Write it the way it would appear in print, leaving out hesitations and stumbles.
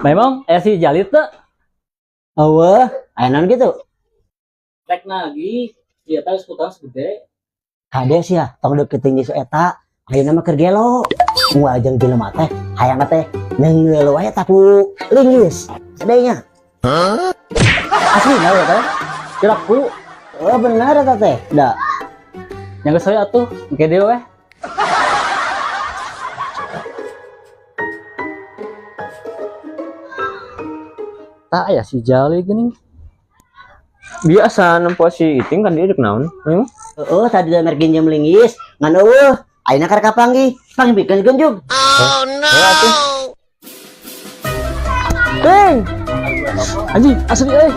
Memang aya si Jalit teu? Eueuh, aya naon kitu? Rek nagih, dia teh geus hutang segede. Kade sia, tong deketin si eta, ayeuna mah keur gelo. Moal jeung jelema teh, hayang teh neungeul wae taku linggis. Sadenya. Asli na ya teh. Kira ku Oh bener eta teh. Da. Yang geus we atuh, engke deui we. Tak aya si Jali geuning. Biasa nempo si Iting kan dia dek naon? Hmm? Heeh, tadi da merek ginjem linggis, ngan eueuh. Ayeuna keur kapanggih, pangpikeun genjug. Ting! Anjing, asli euy.